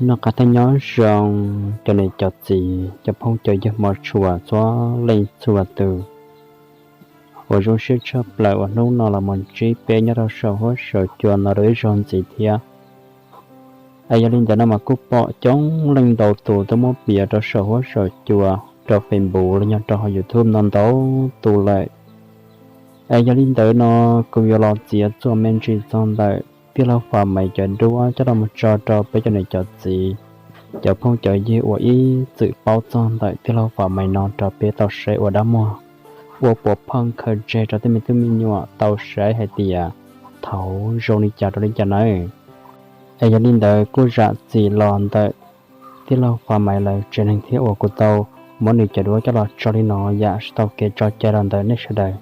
Noj qab thiab nyob zoo cov niam cov txiv, cov phooj cov ywg hmov tshua txhua leej txhua tus uas zoo siab tshaj plaws uas hnub no los mus ntsib peb nyob rau saum huab saum cua no rau ib zaug ntxiv thiab. Es yog li ntawd no mas kuj pom coob leej ntau tus tuaj muab piav rau saum huab saum cua, rau Facebook los yog rau hauv YouTube no ntau tus lawm. Es yog li ntawd no kuv yuav los txiav txuas me ntsis txog ntawm tij laug Fas Maiv cov duab coj los mus tso rau peb cov niam cov txiv, cov phooj cov ywg uas ib txwm paub txog ntawm tij laug Fas Maiv no rau peb tau saib ua dab muag, ua puav pheej khaws tseg rau tej me tub me nyuam tau saib hais tias thaum zoo li cas rau li cas nawb. Es yog li ntawd kuj zam txim los ntawm tij laug Fas Maiv lawv tsev neeg thiab uas kuv tau muab nws cov duab coj los tso li no yam tsis tau kev tso cai los ntawm nej sawv daws.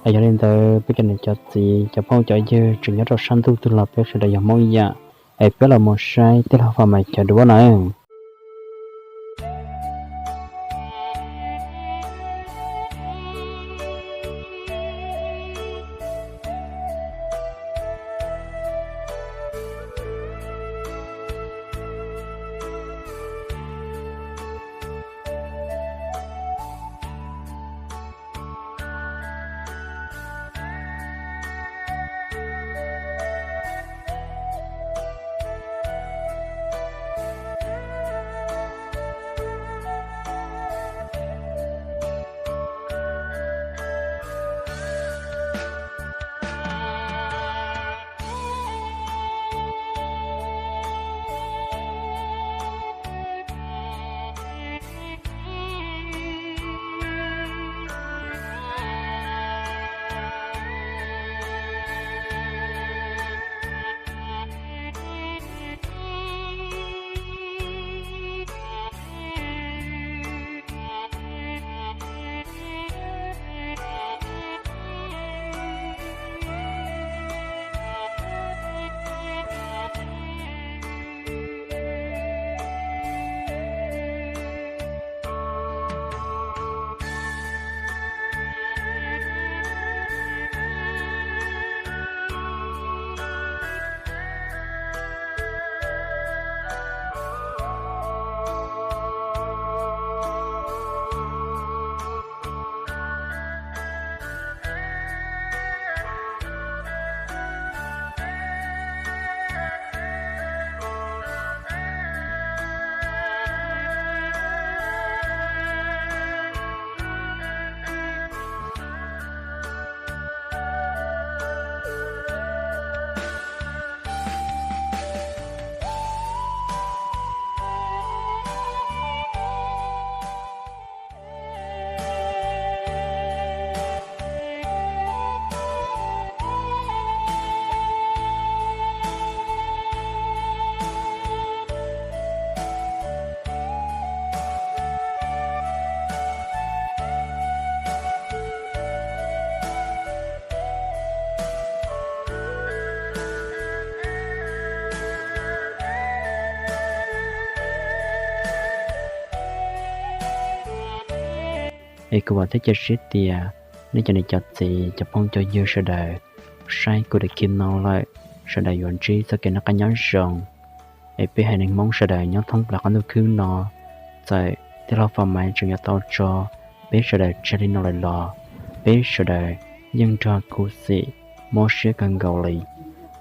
Es yog li ntawd peb cov niam cov txiv, cov phooj cov ywg tseem nyob rau sab ntuj twg los peb sawv daws yog Hmoob yam, es peb los mus saib tij laug Fas Maiv cov duab nawb. Es kuv vam thiab cia siab tias nej cov niam cov txiv, cov phooj cov ywg sawv daws saib kuv daim clip no lawm, sawv daws yuav ntsib txoj kev noj qab nyob zoo. Es peb haiv neeg Hmoob sawv daws nyob thoob plaws qab ntuj khwb no, txawm tij laug Fas Maiv tseem yuav tau tso peb sawv daws tseg li no lawm los, peb sawv daws yeej nrog khuv xim mob siab kawg nkaus li.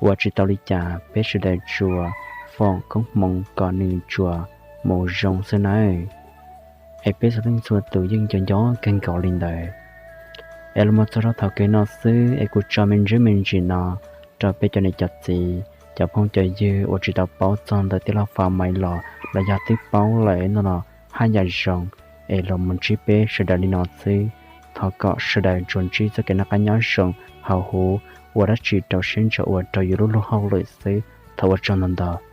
Ua tsis tau li cas, peb sawv daws tsuas foom koob hmoov kom nws tsuas mus zoo xwb nawb. Es peb txhua leej txhua tus yeej nco nco kawg nkaus li ntawd. Es los mus txog rau thaum kawg no xwb es kuv tso me ntsis me ntsis no rau peb cov niam cov txiv, cov phooj cov ywg uas tsis tau paub txog ntawm tij laug Fas Maiv los, los yog twb paub lawm no los haj yam zoo. Es los mus ntsib peb sawv daws li no xwb. Thov kom sawv daws tsuas ntsib txoj kev noj qab nyob zoo, hauv huv ua dab tsi rau siab ntso ua rau yus lub luag hauj lwm xwb. Thov ua tsaug ntau ntau.